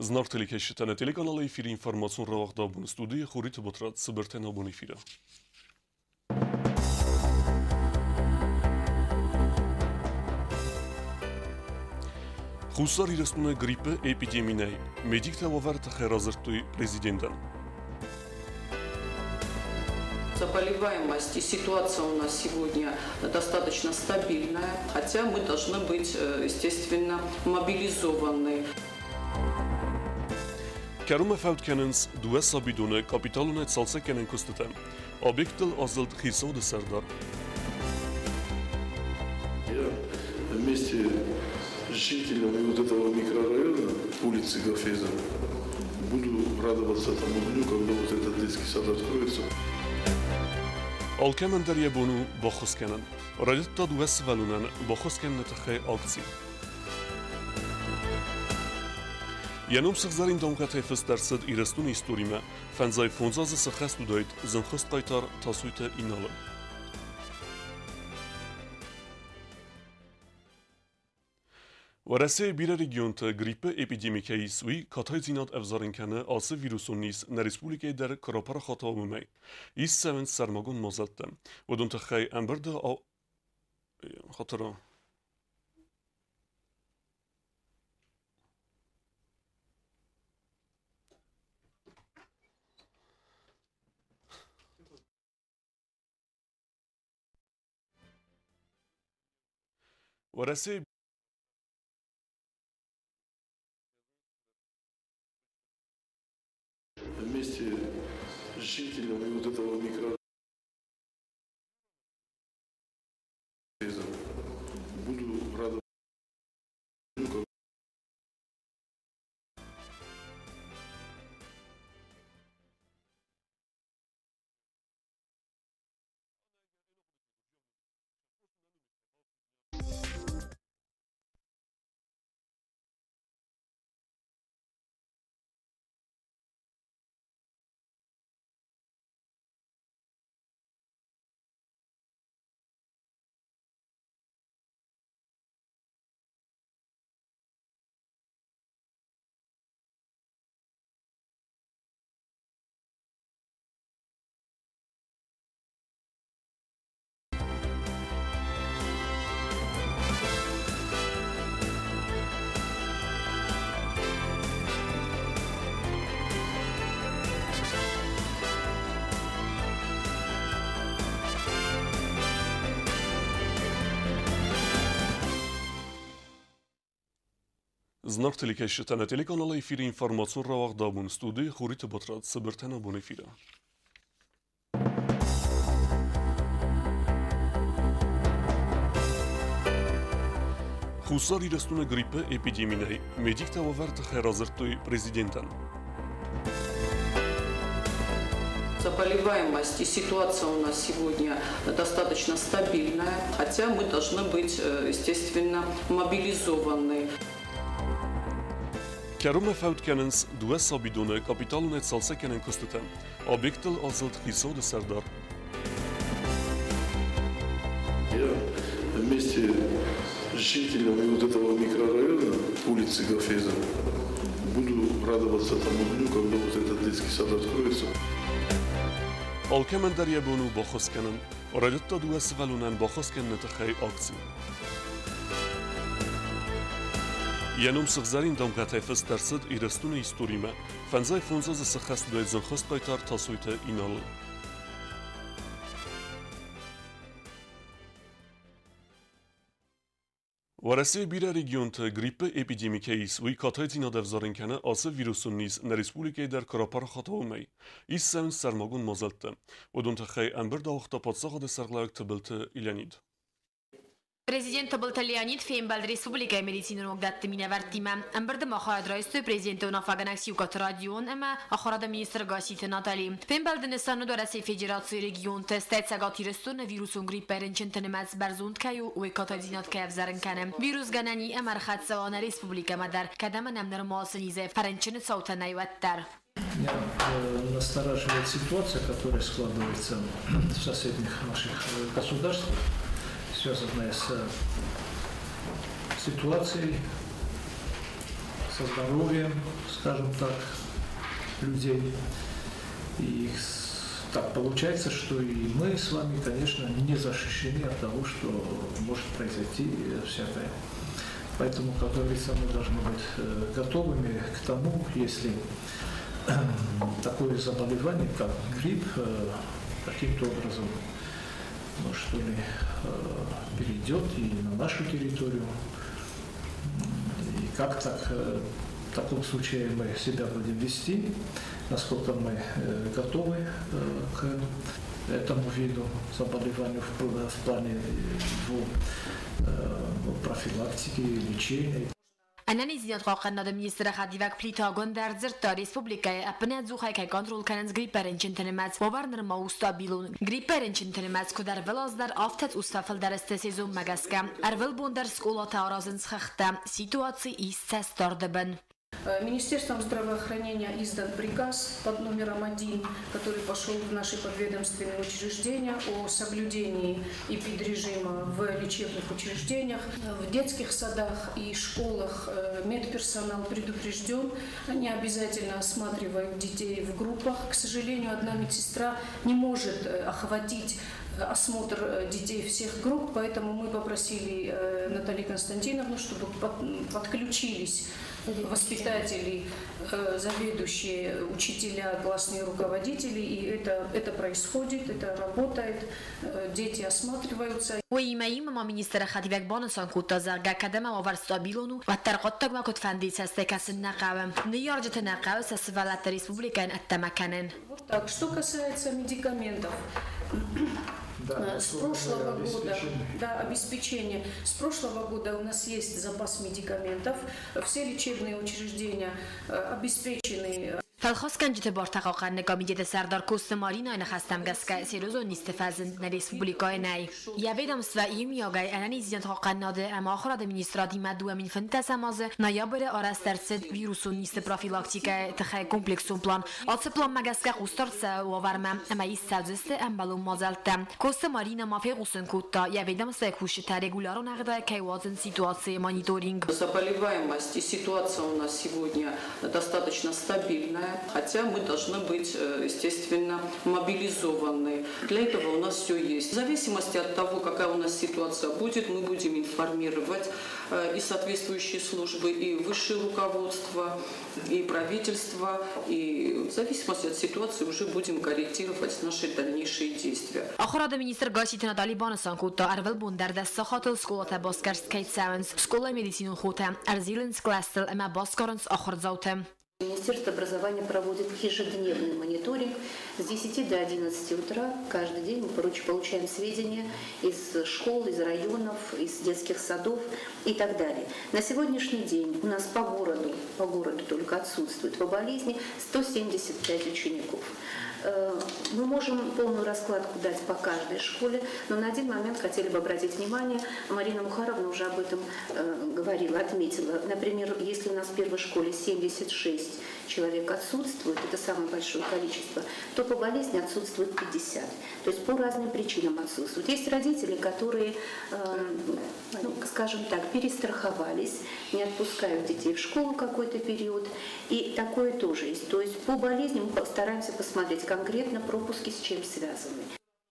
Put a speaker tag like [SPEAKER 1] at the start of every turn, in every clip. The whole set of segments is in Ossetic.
[SPEAKER 1] Знар телекешитане телеканалы эфири информацион рауагъдабон студия Хуриты Батрат Сыбыртен абон эфира. Хуссар Ирыстоны гриппы эпидеми нӕй. Медиктӕ уавӕры тыххӕй радзырдтой президентӕн.
[SPEAKER 2] Заболеваемость и ситуация у нас сегодня достаточно стабильная, хотя мы должны быть, естественно, мобилизованы.
[SPEAKER 1] Кӕронмӕ фӕуд кӕнынц дыууӕ сабидоны капиталонӕй цалцӕггӕнӕн куыстытӕ. Объектыл азылд хицауады сӕрдар.
[SPEAKER 3] Я вместе с жителями вот этого микрорайона, улицы Гафеза, буду радоваться тому дню, когда вот этот детский сад откроется.
[SPEAKER 1] Алкӕмӕн дӕр йӕ бон у баххуыс кӕнын. Райдыдта дыууӕ сывӕллонӕн баххуыс кӕныны тыххӕй акци. Йӕ ном сыгъзӕрин дамгъӕтӕй фыст ӕрцыд Ирыстоны историмӕ. 55 азы сӕххӕст уыдаид зынгхуыст хъайтар Тасойты Иналы. Уӕрӕсейы бирӕ регионты гриппы эпидеми кӕй ис, уый катайдзинад ӕвзарын кӕны ацы вирусон низ нӕ республикӕйы дӕр куы рапарахат уа, уымӕй. Ис цӕуынц сӕрмагонд мадзӕлттӕ. Уыдон тыххӕй ӕмбырды хатыры Уӕрӕсейы
[SPEAKER 3] Вместе с жителями вот этого микрорайона буду радоваться.
[SPEAKER 1] Знар телекешитане телеканалы эфири информацион рауагъдабон студия Хуриты Батрат Сыбыртен абон эфира. Хуссар Ирыстоны гриппы эпидеми нӕй. Медиктӕ уавӕры тыххӕй радзырдтой президентӕн.
[SPEAKER 2] Заболеваемость и ситуация у нас сегодня достаточно стабильная, хотя мы должны быть, естественно, мобилизованы.
[SPEAKER 1] Кӕронмӕ фӕуд кӕнынц дыууӕ сабидоны капиталонӕй цалцӕггӕнӕн куыстытӕ. Объектыл азылд хицауады сӕрдар.
[SPEAKER 3] Я вместе с жителями вот этого микрорайона, улицы Гафеза, буду радоваться тому дню, когда вот этот детский сад откроется.
[SPEAKER 1] Алкӕмӕн дӕр йӕ бон у баххуыс кӕнын. Райдыдта дыууӕ сывӕллонӕн баххуыс кӕныны тыххӕй акци. Йӕ ном сыгъзӕрин дамгъӕтӕй фыст ӕрцыд Ирыстоны историмӕ. 55 азы сӕххӕст уыдаид зынгхуыст хъайтар Тасойты Иналы. Уӕрӕсейы бирӕ регионты гриппы эпидеми кӕй ис, уый катайдзинад ӕвзарын кӕны ацы вирусон низ нӕ республикӕйы дӕр куы рапарахат уа, уымӕй. Ис цӕуынц сӕрмагонд мадзӕлттӕ. Уыдон тыххӕй ӕмбырд ауагъта паддзахады сӕргълӕууӕг Тыбылты Леонид.
[SPEAKER 4] Президент Тыбылты Леонид фембӕлд республикӕйы медицинон уагдӕтты минӕвӕрттимӕ. Ӕмбырды ма хайад райстой президенты уынаффӕгӕнӕг Сиукъаты Родион ӕмӕ ахуырады министр Гасситы Натали. Фембӕлды нысан уыд Уӕрӕсейы Федерацийы регионты, стӕй Цӕгат Ирыстоны вирусон гриппӕй рынчынты нымӕц бӕрзонд кӕй у, уый катайдзинад кӕй ӕвзӕрын кӕны. Вирус гӕнӕн и ӕмӕ ӕрхӕццӕ уа нӕ республикӕмӕ дӕр, кӕд ӕмӕ нӕм нырма ацы низӕй фӕрынчыны цаутӕ нӕй, уӕддӕр.
[SPEAKER 5] Меня настораживает ситуация, которая складывается в соседних наших государствах, связанная с ситуацией со здоровьем, скажем так, людей. И так получается, что и мы с вами, конечно, не защищены от того, что может произойти всякое. Поэтому, как говорится, мы должны быть готовыми к тому, если такое заболевание, как грипп, каким-то образом, ну, что ли, перейдет и на нашу территорию. И как так, в таком случае мы себя будем вести, насколько мы готовы к этому виду заболевания в плане его профилактики и лечения.
[SPEAKER 4] Ӕнӕниздзинад хъахъхъӕнынады министры хӕдивӕг Плиты Агуындӕ ӕрдзырдта, республикӕйы ӕппынӕдзухӕй кӕй контрол кӕнынц гриппӕй рынчынты нымӕц. Уавӕр нырма у стабилон. Гриппӕй рынчынты нымӕц куыд ӕрвылаз дӕр, афтӕ цъус фӕфылдӕр сты сезонмӕ гӕсгӕ. Ӕрвылбон дӕр скъолатӕ аразынц хыгъдтӕ. Ситуаци ис цӕстдарды бын.
[SPEAKER 6] Министерством здравоохранения издан приказ под номером 1, который пошел в наши подведомственные учреждения о соблюдении эпидрежима в лечебных учреждениях. В детских садах и школах медперсонал предупрежден. Они обязательно осматривают детей в группах. К сожалению, одна медсестра не может охватить осмотр детей всех групп, поэтому мы попросили Наталью Константиновну, чтобы подключились воспитатели, заведующие, учителя, классные руководители, и это происходит, это работает, дети осматриваются.
[SPEAKER 4] Уыимӕ иумӕ ма министры хӕдивӕг банысан кодта, зӕгъгӕ, кӕд ӕмӕ уавӕр стабилон у, уӕддӕр хъуыддагмӕ куыдфӕндыйы цӕстӕй кӕсын нӕ хъӕуы. Ныййарджыты нӕ хъӕуы сӕ сывӕллӕтты республикӕйӕн ӕддӕмӕ кӕнын.
[SPEAKER 6] Так, что касается медикаментов.
[SPEAKER 5] Да,
[SPEAKER 6] с прошлого года, да, обеспечение. С прошлого года у нас есть запас медикаментов. Все лечебные учреждения обеспечены.
[SPEAKER 4] Фӕлхасгӕнджыты бартӕ хъахъхъӕныны комитеты сӕрдар Коцты Маринайы ныхӕстӕм гӕсгӕ, серьезон низты фӕзынд нӕ республикӕйы нӕй. Йӕ ведомствӕ иумиагӕй ӕнӕниздзинад хъахъхъӕнынады ӕмӕ ахуырады министрадимӕ 2015 азы ноябры арӕзт ӕрцыд вирусон низты профилактикӕйы тыххӕй комплексон план. Ацы планмӕ гӕсгӕ хъусдард цӕуы уавӕрмӕ ӕмӕ ист цӕудзысты ӕмбӕлон мадзӕлттӕ. Коцты Марина ма фехъусын кодта, йӕ ведомствӕйы кусджытӕ регулярон ӕгъдауӕй кӕй уадзынц ситуацийы мониторинг.
[SPEAKER 2] Заболеваемость и ситуация у нас сегодня достаточно стабильная, хотя мы должны быть, естественно, мобилизованы. Для этого у нас все есть. В зависимости от того, какая у нас ситуация будет, мы будем информировать и соответствующие службы, и высшее руководство, и правительство, и в зависимости от ситуации уже будем корректировать наши дальнейшие действия.
[SPEAKER 4] Ахуырады министр Гасситы Натали банысан кодта, ӕрвылбон дӕр 10 сахатыл скъолатӕ басгӕрст кӕй цӕуынц. Скъолайы медицинон хотӕ ӕрзилынц кълӕстыл ӕмӕ басгарынц ахуырдзауты.
[SPEAKER 7] Министерство образования проводит ежедневный мониторинг с 10 до 11 утра. Каждый день мы получаем сведения из школ, из районов, из детских садов и так далее. На сегодняшний день у нас по городу только отсутствует по болезни 175 учеников. Мы можем полную раскладку дать по каждой школе, но на один момент хотели бы обратить внимание. Марина Мухаровна уже об этом говорила, отметила. Например, если у нас в первой школе 76 человек отсутствует, это самое большое количество, то по болезни отсутствует 50. То есть по разным причинам отсутствуют. Есть родители, которые, ну, скажем так, перестраховались, не отпускают детей в школу какой-то период. И такое тоже есть. То есть по болезни мы стараемся посмотреть конкретно пропуски с чем связаны.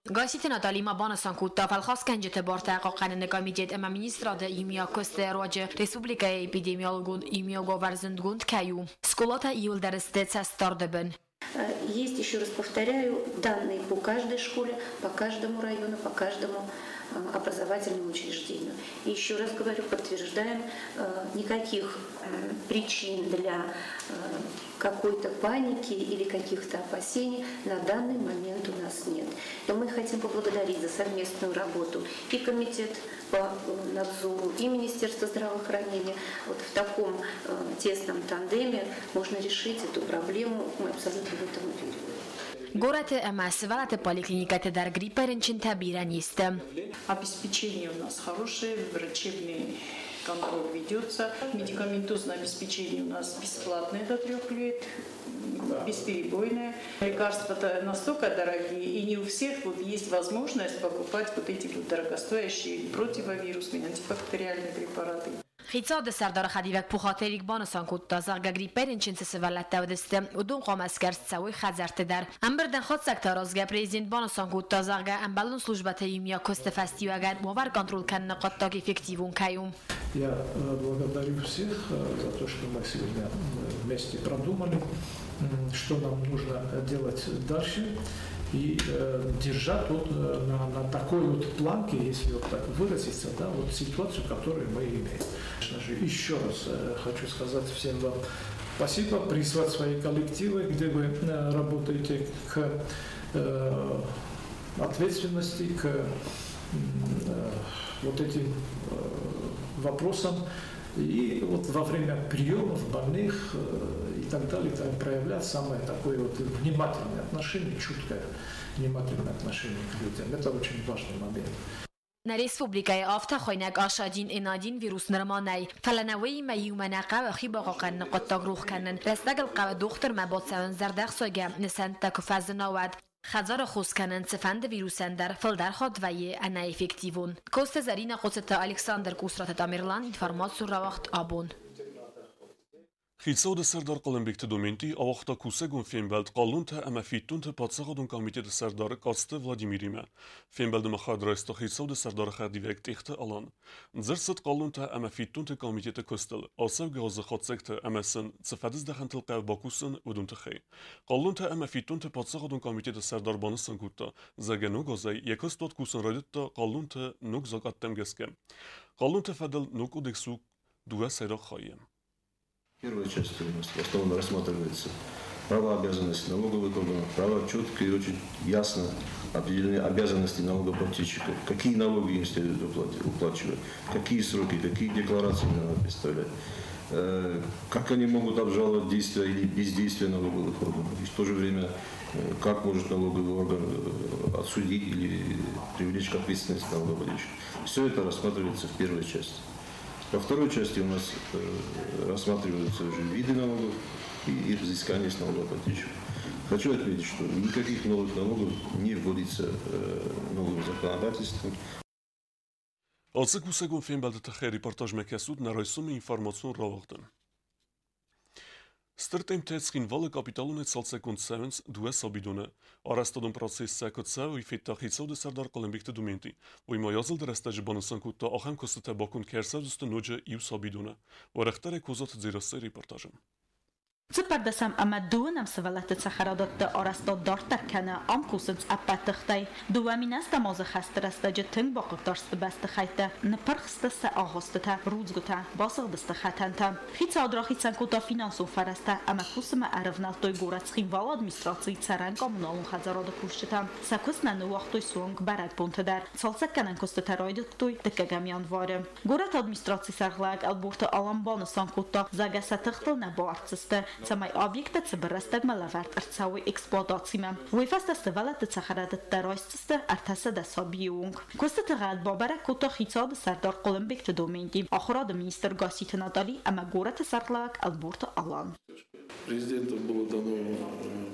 [SPEAKER 4] Гасситы Натали ма банысан кодта, фӕлхасгӕнджыты бартӕ хъахъхъӕныны комитет ӕмӕ министрады иумиаг куысты руаджы республикӕйы эпидемиологон иумиаг уавӕр зындгонд кӕй у. Скъолатӕ иууылдӕр сты цӕстдарды бын.
[SPEAKER 7] Есть, еще раз повторяю, данные по каждой школе, по каждому району, по каждому образовательному учреждению. И еще раз говорю, подтверждаем, никаких причин для какой-то паники или каких-то опасений на данный момент у нас нет. И мы хотим поблагодарить за совместную работу и комитет по надзору, и Министерство здравоохранения. Вот в таком тесном тандеме можно решить эту проблему, мы абсолютно в этом уверены.
[SPEAKER 4] Горӕты ӕмӕ сывӕллӕтты поликлиникӕты дӕр гриппӕй рынчынтӕ бирӕ не сты.
[SPEAKER 8] Обеспечение у нас хорошее, врачебный контроль ведется. Медикаментозное обеспечение у нас бесплатное до 3 лет, бесперебойное. Лекарства-то настолько дорогие, и не у всех вот есть возможность покупать вот эти вот дорогостоящие противовирусные, антибактериальные препараты.
[SPEAKER 4] Хицауады сӕрдары хӕдивӕг Пухаты Эрик банысан кодта, зӕгъгӕ, гриппӕй рынчын цы сывӕллӕттӕ уыдысты, уыдон хъуамӕ сгӕрст цӕуой хӕдзӕртты дӕр. Ӕмбырдӕн хатдзӕгтӕ аразгӕ президент банысан кодта, зӕгъгӕ, ӕмбӕлон службӕты иумиаг куысты фӕстиуӕгӕн уавӕр контрол кӕныны хъуыддаг эффективон кӕй у.
[SPEAKER 5] Я благодарю всех за то, что мы сегодня вместе продумали, что нам нужно делать дальше. И держать вот на такой вот планке, если вот так выразиться, да, вот ситуацию, которую мы имеем. Конечно же, еще раз хочу сказать всем вам спасибо, призвать свои коллективы, где вы работаете, к ответственности, к вот этим вопросам. И вот во время приемов больных и так далее, там проявлять самое такое вот внимательное отношение, чуткое внимательное отношение к людям. Это очень важный момент.
[SPEAKER 4] Нӕ республикӕйы афтӕ хуыйнӕг H1N1 вирус нырма нӕй. Фӕлӕ нӕ уыимӕ иумӕ нӕ хъӕуы хи бахъахъхъӕныны хъуыддаг рох кӕнын. Рӕстӕгыл хъӕуы дохтырмӕ бацӕуын зӕрдӕхсайгӕ нысӕнттӕ куы фӕзына, уӕд. Хӕдзары хос кӕнын цыфӕнды вирусӕн дӕр фылдӕр хатт вӕййы ӕнӕэффективон. Коцты Зӕринӕ, Хъоцыты Александр, Къусраты Тамерлан, информацион рауагъд Абон.
[SPEAKER 1] Хицауады сӕрдар Хъуылымбегты Доменти ауагъта кусӕгон фембӕлд хъалонтӕ ӕмӕ фиддонты паддзахадон комитеты сӕрдар Къадзты Владимиримӕ. Фембӕлды ма хайад райста хицауады сӕрдары хӕдивӕг Тъехты Алан. Дзырд цыд хъалонтӕ ӕмӕ фиддонты комитеты куыстыл, ацӕугӕ азы хатдзӕгтӕ ӕмӕ сын цы фӕдыздӕхӕнтыл хъӕуы бакусын, уыдон тыххӕй. Хъалонтӕ ӕмӕ фиддонты паддзахадон комитеты сӕрдар банысан кодта, зӕгъгӕ, ног азӕй йӕ куыстуат кусын райдыдта хъалонты ног закъӕттӕм гӕсгӕ. Хъалонты фӕдыл ног кодекс у дыууӕ сӕйраг хайы.
[SPEAKER 9] В первой части у нас в основном рассматривается права, обязанности налоговых органов, права четко и очень ясно определены обязанности налогоплательщиков, какие налоги им следует уплачивать, какие сроки, какие декларации надо представлять, как они могут обжаловать действия или бездействие налоговых органов, и в то же время, как может налоговый орган отсудить или привлечь к ответственности налогоплательщика. Все это рассматривается в первой части. Во второй части у нас рассматриваются уже виды налогов и их взыскание с налогоплательщиков. Хочу отметить, что никаких новых налогов не вводится новым законодательством.
[SPEAKER 1] Ацы кусӕгон фембӕлды тыххӕй репортажмӕ кӕсут нӕ райсомы информацион рауагъды. Стыр темптӕй Цхинвалы капиталонӕй цалцӕггонд цӕуынц дыууӕ сабидоны. Арӕзтадон процесс сӕ куыд цӕуы, уый федта хицауады сӕрдар Хъуылымбегты Доменти. Уый ма азылды рӕстӕджы банысан кодта, ахӕм куыстытӕ баконд кӕй ӕрцӕудзысты ноджы иу сабидоны. Уӕрӕхдӕрӕй Козаты Дзерассӕйы репортажы.
[SPEAKER 10] 14 ӕмӕ 12 сывӕллӕтты цӕхӕрадӕтты арӕзтад дарддӕр кӕны, ам кусынц ӕппӕт тыхтӕй. 2008 азы хӕсты рӕстӕджы тынг бахъыгдард бӕстыхӕйттӕ, ныппырх сты сӕ агъуыстытӕ, рудзгуытӕ, басыгъдысты хатӕнтӕ. Хицауад рахицӕн кодта финансон фӕрӕзтӕ ӕмӕ кусынмӕ ӕрӕвнӕлдтой горӕт Цхинвалы администрацийы цӕрӕн коммуналон хӕдзарады кусджытӕ. Сӕ куыст нӕ ныууагътой суанг бӕрӕгбонты дӕр. Цалцӕггӕнӕн куыстытӕ райдыдтой 2 январы. Горӕты администрацийы сӕргълӕууӕг Ӕлборты Алан банысан кодта, зӕгъгӕ, сӕ тыхтыл нӕ бауӕрддзысты, цӕмӕй объекттӕ цыбыр рӕстӕгмӕ лӕвӕрд ӕрцӕуой эксплуатацимӕ. Уый фӕстӕ сывӕллӕтты цӕхӕрадӕттӕ райсдзысты 300 сабийы онг. Куыстыты гъӕд бабӕрӕг кодта хицауады сӕрдар Хъуылымбегты Доменти, ахуырады министр Гасситы Натали ӕмӕ горӕты сӕргълӕууӕг Ӕлборты Алан.
[SPEAKER 3] Президентом было дано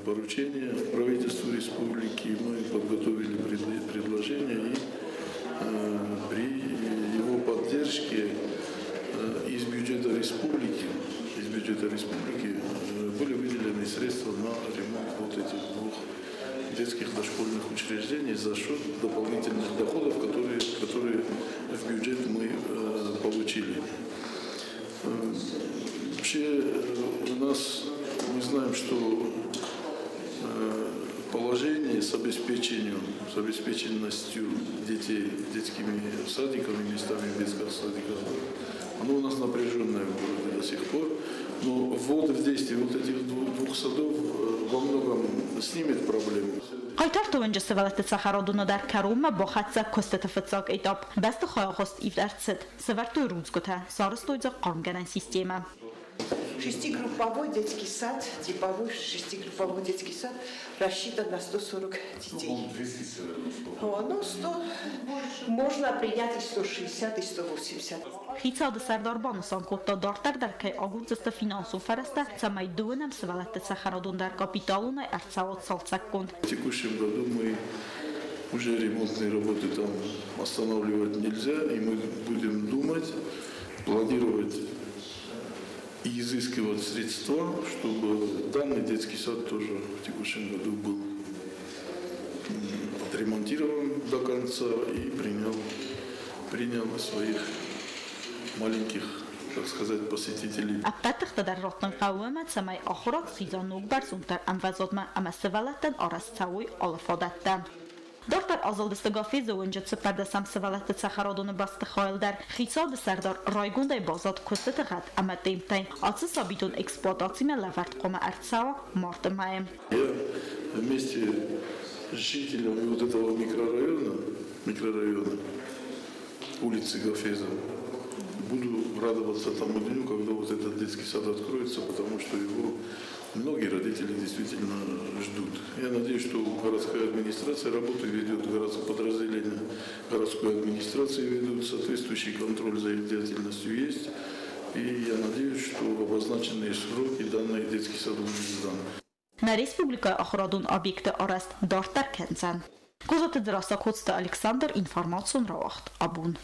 [SPEAKER 3] поручение правительству республики. Мы подготовили предложение и при его поддержке из бюджета республики были выделены средства на ремонт вот этих двух детских дошкольных учреждений за счет дополнительных доходов, которые в бюджет мы получили. Вообще у нас, мы знаем, что положение с обеспеченностью детей детскими садиками, местами в детских садиках, оно у нас напряженное в городе до сих пор. Но ввод в действие вот этих двух садов во многом снимет проблему.
[SPEAKER 10] Хъайтарты уынджы сывӕллӕтты цӕхӕрадоны дӕр кӕронмӕ бахӕццӕ куыстыты фыццаг этап. Бӕстыхайы агъуыст ивд ӕрцыд. Сӕвӕрдтой рудзгуытӕ, сарӕзтой дзы хъармгӕнӕн системӕ.
[SPEAKER 11] Шестигрупповой детский сад, типовой шестигрупповой детский сад рассчитан на 140 детей. Ну, 100, можно принять и 160, и 180.
[SPEAKER 10] Хицауады сӕрдар банысан кодта, дарддӕр дӕр кӕй агурдзысты финансон фӕрӕзтӕ, цӕмӕй дыууынӕм сывӕллӕтты цӕхӕрадон дӕр капиталонӕй ӕрцӕуа цалцӕггонд.
[SPEAKER 3] В текущем году мы уже ремонтные работы там останавливать нельзя, и мы будем думать планировать и изыскивать средства, чтобы данный детский сад тоже в текущем году был отремонтирован до конца и принял своих маленьких, так сказать, посетителей.
[SPEAKER 10] Ӕппӕт тыхтӕ дӕр раттын хъӕуы ӕмӕ цӕмӕй ахуырад схиза ног бӕрзонддӕр ӕмвӕзадмӕ ӕмӕ сывӕллӕттӕн арӕзт цӕуой алы фадӕттӕ. Дарддӕр азылдысты Гафезы уынджы 14 сывӕллӕтты цӕхӕрадоны бӕстыхайыл дӕр. Хицауады сӕрдар райгондӕй баззад куыстыты гъӕд ӕмӕ темптӕй. Ацы сабидон эксплуатацимӕ лӕвӕрд хъуамӕ ӕрцӕуа марты мӕйы.
[SPEAKER 3] Я вместе с жителями вот этого микрорайона улицы Гафеза буду радоваться тому дню, когда вот этот детский сад откроется, потому что его многие родители действительно ждут. Я надеюсь, что городская администрация работу ведет, городское подразделение городской администрации ведут, соответствующий контроль за их деятельностью есть. И я надеюсь, что в обозначенные сроки данный детский сад будет сдан.
[SPEAKER 10] Нӕ республикӕйы ахуырадон объектты арӕзт дарддӕр кӕндзӕн. Козаты Дзерассӕ, Коцты Александр, информацион рауагъд Абон.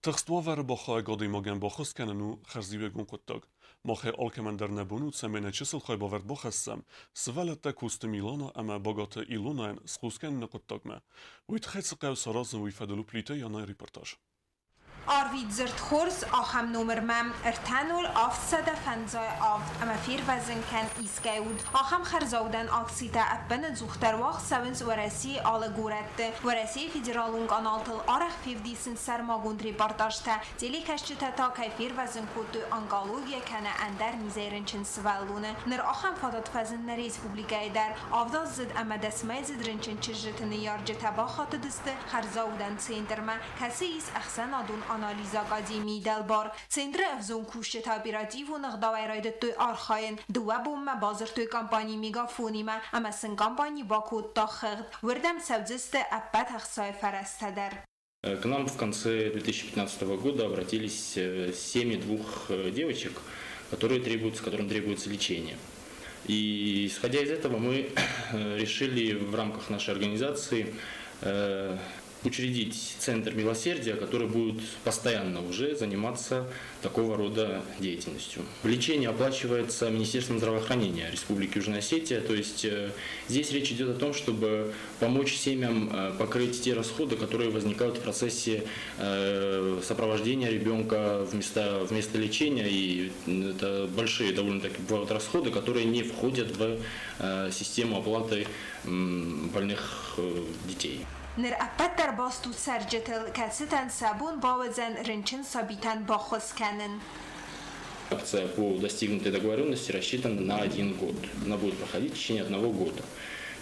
[SPEAKER 1] Тыхст уавӕры бахауӕг адӕймагӕн баххуыс кӕнын у хӕрзиуӕгон хъуыддаг. Махӕй алкӕмӕн дӕр нӕ бон у, цӕмӕй нӕ чысыл хайбавӕрд бахӕссӕм сывӕллӕттӕ Коцты Милана ӕмӕ Багаты Илонайӕн схос кӕныны хъуыддагмӕ. Уый тыххӕй цы хъӕуы саразын, уый фӕдыл у Плиты Янайы репортаж.
[SPEAKER 12] Арвит дзырд хорз ахӕм номырмӕ 30 757 ӕмӕ фервӕзын кӕн искӕй уд. Ахӕм хӕрзаудӕн акцитӕ ӕппынӕдзухдӕр уагъд цӕуынц Уӕрӕсейы алы горӕтты. Уӕрӕсейы федералон каналтыл арӕх февдисынц сӕрмагонд репортажтӕ, телекӕсджытӕ та кӕй фервӕзын кодтой онкологийӕ кӕнӕ ӕндӕр низӕй рынчын сывӕллоны. Ныр ахӕм фадат фӕзынд нӕ республикӕйы дӕр. Авдаздзыд ӕмӕ дӕсмӕйдзыд рынчын чызджыты ныййарджытӕ бахатыдысты хӕрзаудӕн центрмӕ, кӕцы ис ӕхсӕнадон анализы академийы дӕлбар. Центры ӕвзонг кусджытӕ оперативон ӕгъдауӕй райдыдтой архайын. Дыууӕ бонмӕ бадзырдтой компани Мегафон-имӕ ӕмӕ сын компани бакодта хыгъд. Уырдӕм цӕудзысты ӕппӕт ӕхцайы фӕрӕзтӕ дӕр.
[SPEAKER 13] К нам в конце 2015 года обратились семьи двух девочек, которым требуется лечение. И исходя из этого мы решили в рамках нашей организации учредить Центр милосердия, который будет постоянно уже заниматься такого рода деятельностью. Лечение оплачивается Министерством здравоохранения Республики Южная Осетия, то есть здесь речь идет о том, чтобы помочь семьям покрыть те расходы, которые возникают в процессе сопровождения ребенка в место лечения, и это большие довольно-таки бывают расходы, которые не входят в систему оплаты больных детей.
[SPEAKER 12] Ныр ӕппӕт дӕр баст у цӕрджытыл, кӕцытӕн сӕ бон бауыдзӕн рынчын сабитӕн баххуыс кӕнын.
[SPEAKER 13] Акция по достигнутой договоренности рассчитана на 1 год. Она будет проходить в течение 1 года.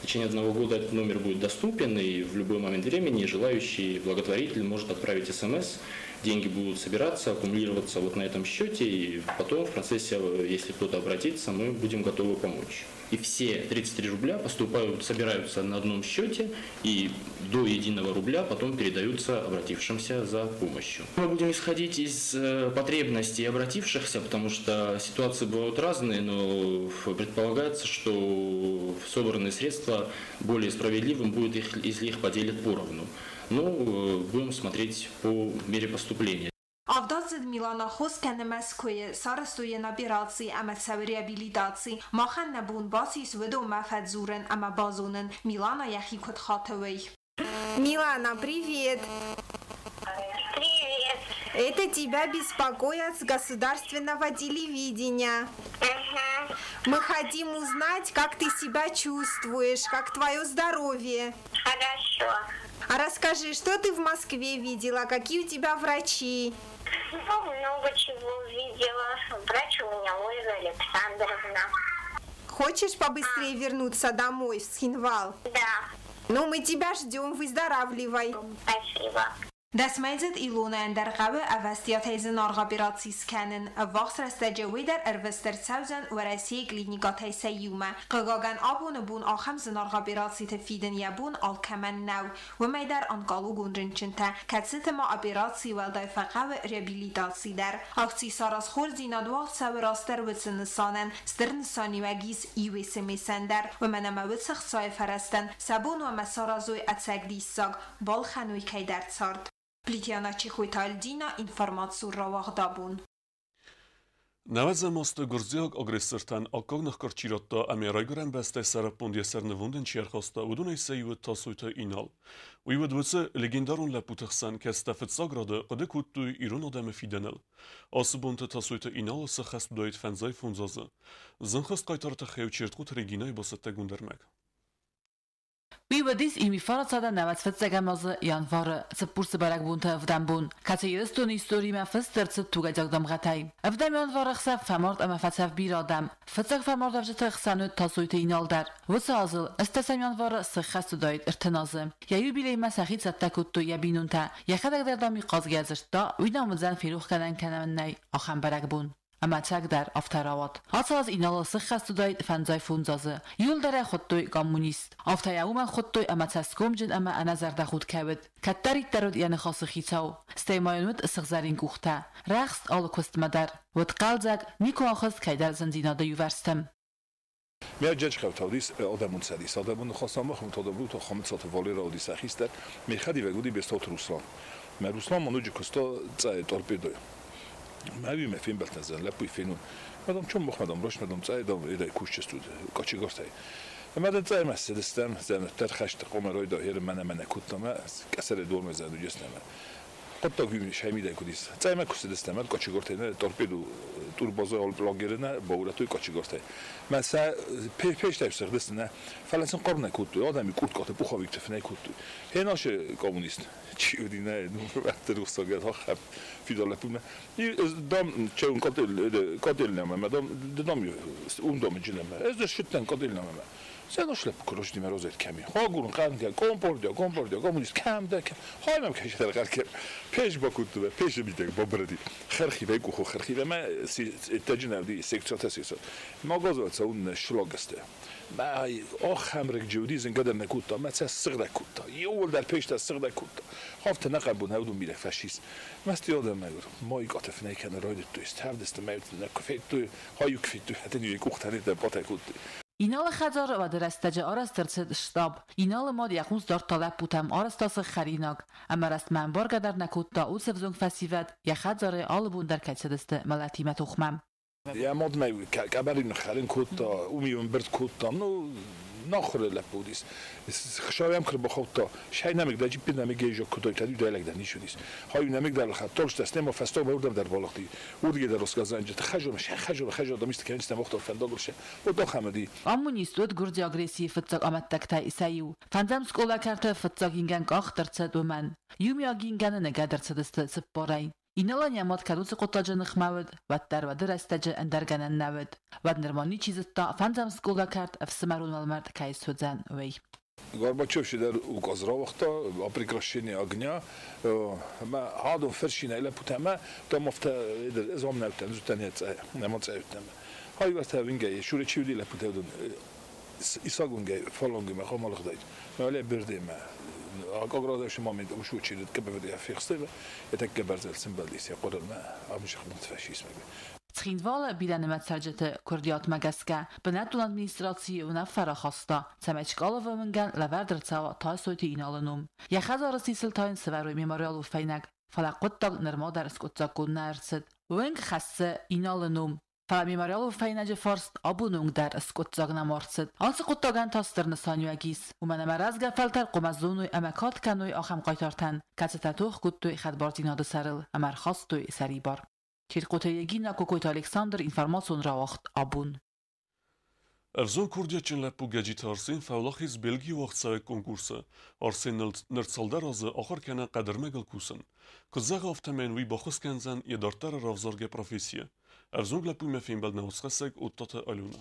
[SPEAKER 13] В течение 1 года этот номер будет доступен, и в любой момент времени желающий благотворитель может отправить СМС. Деньги будут собираться, аккумулироваться вот на этом счете, и потом в процессе, если кто-то обратится, мы будем готовы помочь. И все 33 рубля собираются на одном счете и до единого рубля потом передаются обратившимся за помощью. Мы будем исходить из потребностей обратившихся, потому что ситуации бывают разные, но предполагается, что собранные средства более справедливым будет, если их поделят поровну. Но будем смотреть по мере поступления.
[SPEAKER 12] Авдаздзыд Милана хос кӕны Мӕскуыйы, сарӕзтой йын операци ӕмӕ цӕуы реабилитаци. Махӕн нӕ бон бацис уыдонмӕ фӕдзурын ӕмӕ базонын, Милана йӕхи куыд хаты, уый. Милана, привет!
[SPEAKER 14] Привет!
[SPEAKER 12] Это тебя беспокоят с государственного телевидения. Мы хотим узнать, как ты себя чувствуешь, как твое здоровье.
[SPEAKER 14] Хорошо.
[SPEAKER 12] А расскажи, что ты в Москве видела, какие у тебя врачи?
[SPEAKER 14] Много чего видела. Врач у меня Ольга Александровна.
[SPEAKER 12] Хочешь побыстрее вернуться домой, в Цхинвал?
[SPEAKER 14] Да.
[SPEAKER 12] Мы тебя ждем, выздоравливай.
[SPEAKER 14] Спасибо.
[SPEAKER 12] Дӕсмӕйдзыд Илонайӕн дӕр хъӕуы ӕвӕстиатӕй зынаргъ операци скӕнын. Ӕввахс рӕстӕджы уый дӕр ӕрвыст ӕрцӕудзӕн Уӕрӕсейы клиникӕтӕй сӕ иумӕ. Хъыгагӕн, абоны бон ахӕм зынаргъ операциты фидын йӕ бон алкӕмӕн нӕу. Уымӕй дӕр онкологон рынчынтӕ, кӕцыты ма операцийы уӕлдай фӕхъӕуы реабилитаци дӕр. Акци сараз хорздзинад уагъд цӕуы растдӕр уыцы нысанӕн. Стыр нысаниуӕг ис иу СМС-ӕн дӕр. Уымӕн ӕмӕ уыцы хцайы фӕрӕзтӕн сӕ бон у ӕмӕ саразой ӕцӕг диссаг, балхӕной кӕйдӕр цард. Плиты Яна, Чехойты Альдина, информацион рауагъд Абон.
[SPEAKER 1] Нӕуӕдзӕм азты гуырдзиаг агрессортӕн аккаг ныхкъуырд чи радта ӕмӕ райгуырӕн бӕстӕйы сӕраппонд йӕ сӕрнывондӕн чи ӕрхаста, уыдонӕй сӕ иу уыд Тасойты Инал. Уый уыд уыцы легендарон лӕппуты хсӕн, кӕцытӕ фыццаг рады хъуыды кодтой ирон адӕмы фидӕныл. Ацы бонты Тасойты Иналы сӕххӕст уыдаид 55 азы. Зынхӕст хъайтары тыххӕй Чертхъуты Регинӕйы бацӕттӕгонд ӕрмӕг.
[SPEAKER 15] Уый уыдис ими 95 азы январы, Цыппурсы бӕрӕгбонты ӕвдӕм бон, кӕцы Ирыстоны историмӕ фыст ӕрцыд тугӕйдзаг дамгъӕтӕй. Ӕвдӕм январы ӕхсӕв фӕмард ӕмӕ фӕцӕф бирӕ адӕм. Фыццаг фӕмардуӕвджыты хсӕн уыд Тасойты Инал дӕр. Уыцы азыл, 18 январы сыххӕст уыдаид 30 азы. Йӕ юбилеймӕ сӕхи цӕттӕ кодтой йӕ бинонтӕ. Йӕхӕдӕг дӕр дам хъазгӕ дзырдта, уый дам уыдзӕн ферохгӕнӕн кӕнӕн нӕй, ахӕм бӕрӕгбон. Ӕмӕ ӕцӕгдӕр афтӕ рауад. Ацы аз Иналы сыххӕст уыдаид 55 азы. Иуылдӕр ӕй хуыдтой коммунист. Афтӕ йӕ уымӕн хуыдтой ӕмӕ цӕсгомджын ӕмӕ ӕнӕзӕрдӕхудт кӕй уыд. Кӕддӕриддӕр уыд йӕ ныхасы хицау. Стӕй ма йын уыд сыгъзӕрин къухтӕ. Рӕхст алы куыстмӕ дӕр. Уыд хъӕлдзӕг, никуы ахызт кӕйдӕр зындзинады иувӕрстӕм.
[SPEAKER 16] Мӕ джаджхӕвтӕ уыдис адӕмон цӕдис, адӕмон ныхас ӕмӕ хуымтадӕбрута Хӕмыцаты Валера уыдис сӕ хистӕр, ме хӕдивӕг уыди Бестауты Руслан. Мӕ Руслан ма ноджы куыста цъайы торпедойы. Мӕ уимӕ фембӕлдтӕн зӕн лӕппуйы фенон. Мадам чом мах мадам раш мадам цъайы дам эдай кусчестуд кочегартӕй. Ӕмӕ дын цъаймӕ ссыдыстӕм, зӕн тӕрхӕсты къомӕрой да херы мӕнӕ мӕнӕ кодта мӕ кӕсӕры дормӕ зӕн уыдыстӕм. Хъуыддаг сӕмидӕг уыдис. Цъаймӕ куы цыдыстӕм, ӕд кочегартӕй нӕ торпедо турбаза лагеры нӕ баурӕдтой кочегартӕй. Мӕ сӕ пештӕй сыгъдысты нӕ, фӕлӕ сын хъӕр нӕ кодтой, адӕмы къурткаты пуховикты фынӕй кодтой. Хенашы коммунист чи уыди нӕ, ну, рухсагӕд хахӕп фидар лӕппумӕ. Дам чеун кателнӕмӕ, дам дам ундам джилӕмӕ. Ez de sütten кателнӕмӕ. Sen ошлеп короче розет кеми. Хагурун қанка компордиа, компордиа, коммунист кам да хаймам кешер қарке. Пеш бакутту пеш битек бабради. Херхи векухо херхи ме таджинавди секцията сисо. Магазваца ун шлагасте. Ма ох хамрек ҷудизен гадар накутта, ма ца сигда кутта. Йол дар пеш та сигда кутта. Хафта нақабун хавдун билек фашист. Маст ёдам мегур. Мой гатеф нейкен ройдет туист. Хавдест меют накфетту, хаюк фетту, хатен юк ухтанит патекутtu.
[SPEAKER 15] Иналы хӕдзары уӕды рӕстӕджы арӕзт ӕрцыд штаб. Иналы мад йӕ хъус дардта лӕппутӕм, арӕзта сын хӕринаг. Ӕмӕ рӕстмӕ ӕмбаргӕ дӕр нӕ кодта, уыцы ӕвзонг фӕсивӕд йӕ хӕдзары алы бон дӕр кӕй цыдысты мӕлӕтимӕ тохмӕ.
[SPEAKER 16] Йӕ мадмӕ къӕбӕрин хӕрын кодта, уым ӕмбырд кодта. Ну, нахуыр лӕппу уыдис. Хшавям хрбахотта. Шай намик да джиппи намик гейжо кудой тади дайлаг да нишудис. Хаю намик дар хат торш дас нема фасто баурдам дар балахти. Урдге дар рассказан жет хажо хажо хажо да мист кенст мохтор фендагурше. О хамади.
[SPEAKER 15] Коммунист уыд гуырдзиаг агрессийы фыццаг амӕттӕгтӕй сӕ иу. Фӕндзӕм скъола кӕрты фыццаг ингӕн къахт ӕрцыд уымӕн. Иумиаг ингӕны ныгӕд ӕрцыдысты цыппарӕй. Иналӕн йӕ мад кӕд уыцы хъуыддаджы ныхмӕ уыд, уӕддӕр уӕды рӕстӕджы ӕндӕр гӕнӕн нӕ уыд. Уӕд нырма ничи зыдта, фӕндзӕм скъола кӕрт ӕфсымӕрон уӕлмӕрд кӕй суыдзӕн, уый.
[SPEAKER 16] Горбачев шидер указ равахта о прекращении огня. Ма хадон фершина лепутама там офта эзом näytän zutän nem цӕйттӕм. Хайвата вингей шуре чивди лепутевдун исагунге фалонгиме хомалхдайт. Мӕле бердеме аградаш момент ушучи кебевде фихстеве это кеберзел симбалис яқорма амших фашизм.
[SPEAKER 15] Цхинвалы бирӕнымӕц цӕрджыты куырдиатмӕ гӕсгӕ бынӕттон администрацийы уынаффӕ рахаста, цӕмӕй Чкаловы уынгӕн лӕвӕрд ӕрцӕуа Тасойты Иналы ном. Йӕ хӕдзары сисыл та йын сӕвӕрой мемориалон фӕйнӕг, фӕлӕ хъуыддаг нырма дӕр скъуыддзаггонд нӕ ӕрцыд. Уынг хӕссы Иналы ном, фӕлӕ мемориалон фӕйнӕджы фарст абоны онг дӕр скъуыддзаг нӕма ӕрцыд. Ацы хъуыддагӕн та стыр нысаниуӕг ис, уымӕн ӕмӕ рӕзгӕ фӕлтӕр хъуамӕ зоной ӕмӕ кад кӕной ахӕм хъайтартӕн, кӕцытӕ тох кодтой хӕдбардзинады сӕрыл ӕмӕ ӕрхастой сӕрибар. Чертхъоты Егина, Кокойты Александр, информацион рауагъд Абон.
[SPEAKER 1] Ӕвзонг курдиатджын лӕппу Гӕджиты Арсен фӕуӕлахиз Бельгийы уагъдцӕуӕг конкурсы. Арсен ныр цалдӕр азы ахуыр кӕны хъӕдӕрмӕгыл кусын. Куыд зӕгъы, афтӕмӕй уый баххуыс кӕндзӕн йӕ дарддӕры равзаргӕ профессийӕ. Ӕвзонг лӕппуимӕ фембӕлд нӕ уацхӕссӕг Оттаты Алена.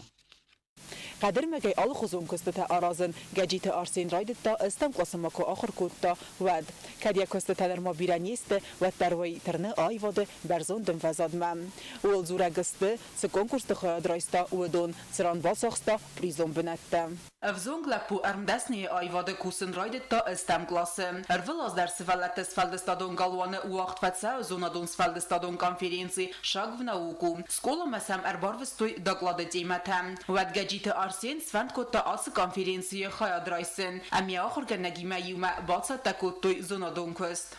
[SPEAKER 17] Хъӕдӕрмӕгӕй алыхуызон куыстытӕ аразын Гӕджиты Арсен райдыдта, ӕстӕм къласы ма куы ахуыр кодта, уӕд. Кӕд йӕ куыстытӕ нырма бирӕ не сты, уӕддӕр уый тырны аивады бӕрзонд ӕмвӕзадмӕ. Ууыл дзурӕг сты, цы конкурсты хайад райста, уыдон, цыран бацахста призон бынӕттӕ. Ӕвзонг лӕппу ӕрмдӕсныйы аивады кусын райдыдта ӕстӕм къласы. Ӕрвылаз дӕр сывӕллӕтты сфӕлдыстадон галуаны уагъд фӕцӕуы зонадон сфӕлдыстадон конференци «Шаг в науку». Скъоламӕ сӕм ӕрбарвыстой доклады темӕтӕ. Уӕд Гӕджиты Арсен сфӕнд кодта ацы конференцийы хайад райсын. Ӕмӕ ахуыргӕнӕгимӕ иумӕ бацӕттӕ кодтой зонадон куыст.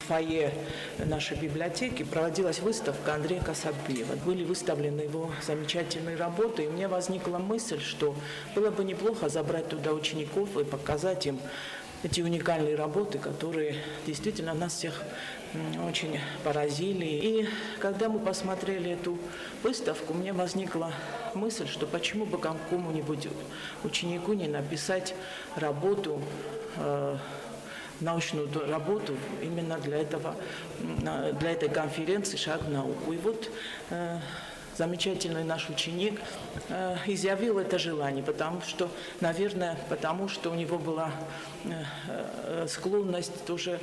[SPEAKER 18] В фойе нашей библиотеки проводилась выставка Андрея Касапбиева. Были выставлены его замечательные работы, и у меня возникла мысль, что было бы неплохо забрать туда учеников и показать им эти уникальные работы, которые действительно нас всех очень поразили. И когда мы посмотрели эту выставку, у меня возникла мысль, что почему бы какому-нибудь ученику не написать работу, научную работу именно для этой конференции «Шаг в науку». И вот замечательный наш ученик изъявил это желание, потому что, наверное, потому что у него была склонность тоже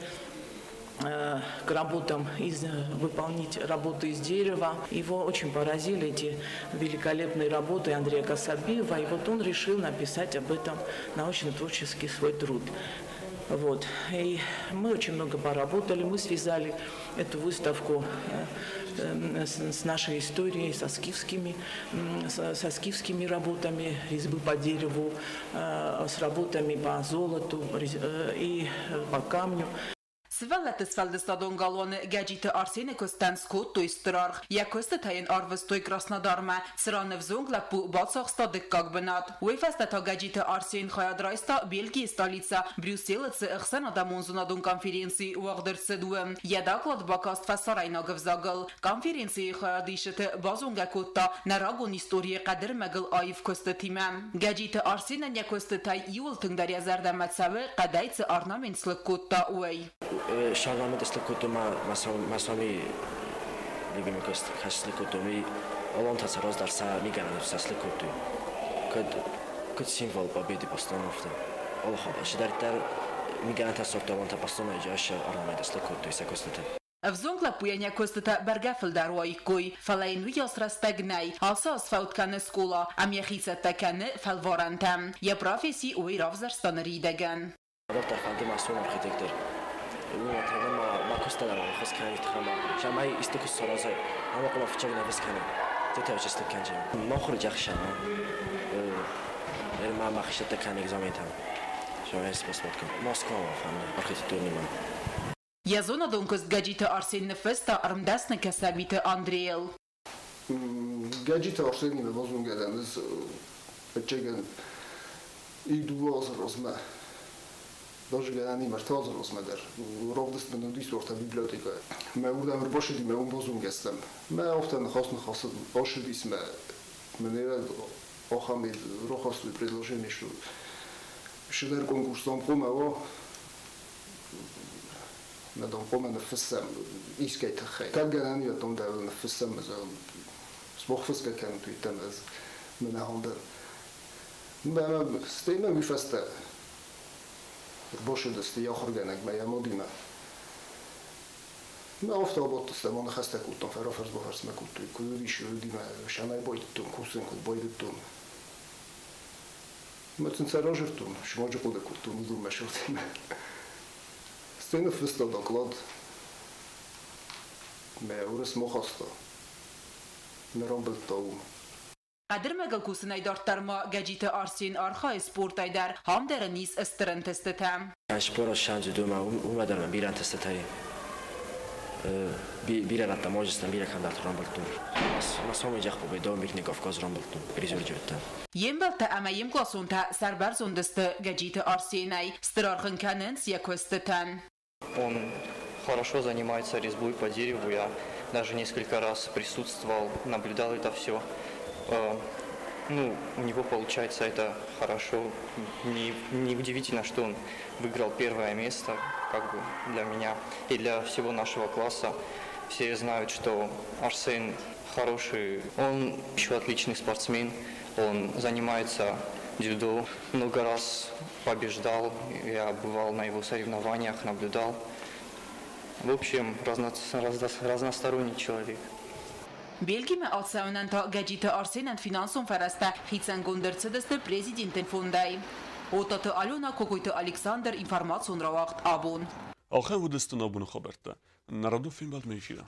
[SPEAKER 18] к работам, выполнить работы из дерева. Его очень поразили эти великолепные работы Андрея Касабиева, и вот он решил написать об этом научно-творческий свой труд. Вот. И мы очень много поработали, мы связали эту выставку с нашей историей, со скифскими работами резьбы по дереву, с работами по золоту и по камню.
[SPEAKER 17] Сывӕллӕтты сфӕлдыстадон галуаны Гӕджиты Арсены куыстӕн скодтой стыр аргъ. Йӕ куыстытӕ йын арвыстой Краснодармӕ, цыран ӕвзонг лӕппу бацахста дыккаг бынат. Уый фӕстӕ та Гӕджиты Арсен хайад райста Бельгийы столицӕ Брюсселы цы ӕхсӕнадӕмон зонадон конференци уагъд ӕрцыд, уым. Йӕ доклад бакаст фӕсарӕйнаг ӕвзагыл. Конференцийы хайадисджыты базонгӕ кодта нӕ рагон историйы хъӕдырмӕгыл аив куыстытимӕ. Гӕджиты Арсенӕн йӕ куыстытӕй иуыл тынгдӕр йӕ зӕрдӕмӕ цӕуы, хъӕдӕй цы орнамент слыг кодта, уый.
[SPEAKER 19] Орнамент слыг кодтой ма сами любимый куыст слыг кодтой. Ми олонта са раздӕр са мигӕнӕн са слыг кодтой. Куыд символ победы постановты. Сидӕриддӕр мигӕнӕнтӕ сордтой олонта постановы ӕз орнамент слыг кодтой сӕ куыстыты.
[SPEAKER 17] Ӕвзонг лӕппуйӕн йӕ куыстытӕ бӕргӕ фылдӕр уаиккой, фӕлӕ йын уыйас рӕстӕг нӕй. Ацы аз фӕуд кӕны скъола, ам йӕхи цӕттӕ кӕны фӕлварӕнтӕм. Йӕ професси уый равзӕрста ныридӕгӕн.
[SPEAKER 19] Дарддӕр фӕнды ма суон архитектор. Ма куыста дӕр ӕххуыс кӕны тыххӕй цӕмӕй исты куыст саразай, ӕмӕ хъуамӕ фыццаг нӕ кӕна. Тетӕ слыг кӕнджын. Махуыр джахсана. Ма махсӕттӕ кӕны экзаментӕм. Москва фӕнды архитектурныймӕ.
[SPEAKER 17] Йӕ зонадон куыст Гӕджиты Арсен ныффыста ӕрмдӕсны Кӕсӕбиты Андрейыл.
[SPEAKER 20] Гӕджиты Арсенимӕ базонгӕ дӕн ӕз ӕвӕццӕгӕн иу дыууӕ азы размӕ. Даже гӕнӕн ӕртӕ азы размӕ дӕр. Равдыст мын уыдис уӕртӕ библиотекӕйы. Мӕ уырдӕм ӕрбацыди, мӕ уым базонгӕ стӕм. Мӕ афтӕ ныхас-ныхасы ацыдис, мӕ мӕнӕ ахӕм рахастой предложение, что цыдӕр конкурс дам хъуамӕ уа. Мӕ дам хъуамӕ ныффыссӕм искӕй тыххӕй. Кӕд гӕнӕн уӕд дам дӕр ныффыссӕм, зӕгъын, сбох фысгӕ кӕнут уыдтӕн ӕз мӕнӕ дӕр. Мӕ стӕй мӕ уый фӕстӕ ӕрбацыдысты йӕ ахуыргӕнӕгмӕ, йӕ мадимӕ. Мӕ афтӕ абадтыстӕм, аныхӕстӕ кодтам, фӕрафӕрс-бафӕрсмӕ кодтой, куыд уыдис, уыди мӕ сӕнӕй байдыдтон, кусын куыд байдыдтон. Мӕ сын сӕ разырдтон, сымаджы хъуыды кодтон уыдонмӕ сырдимӕ. Стӕй ныффыста доклад, мӕ уырыс махаста, мӕ рамбылдта уым.
[SPEAKER 17] Хъӕдырмӕгыл кусынӕй дарддӕр ма Гӕджиты Арсен архайы спортӕй дӕр, ам дӕр ын ис стыр ӕнтыстытӕ.
[SPEAKER 19] Спорт сӕндзыд уымӕ, уымӕ дӕр мӕ бирӕ ӕнтыстытӕ бирӕ рӕттӕм уазджытӕн бирӕ кандидаты рамбылдтон. Ма сомы джах победо Верхний Кавказ рамбылдтон призер джевттӕ.
[SPEAKER 17] Йе мбӕлттӕ ӕмӕ йе мкъласонтӕ сӕрбӕрзонд сты Гӕджиты Арсенӕй, стыр аргъ ын кӕнынц йӕ куыстытӕн.
[SPEAKER 21] Он хорошо занимается резьбой по дереву. Я даже несколько раз присутствовал, наблюдал это все. Ну, у него получается это хорошо. Не удивительно, что он выиграл первое место, как бы для меня и для всего нашего класса. Все знают, что Арсен хороший, он еще отличный спортсмен, он занимается дзюдо, много раз побеждал, я бывал на его соревнованиях, наблюдал. В общем, разносторонний человек.
[SPEAKER 17] Бельгимӕ ацӕуынӕн та Гӕджиты Арсенӕн финансон фӕрӕзтӕ хицӕнгонд ӕрцыдысты президенты фондӕй. Отаты Алена, Кокойты Александр, информацион рауагъд «Абон».
[SPEAKER 1] Ахӕм уыдысты нӕ абоны хабӕрттӕ. Нӕ радон фембӕлдмӕ эфиры.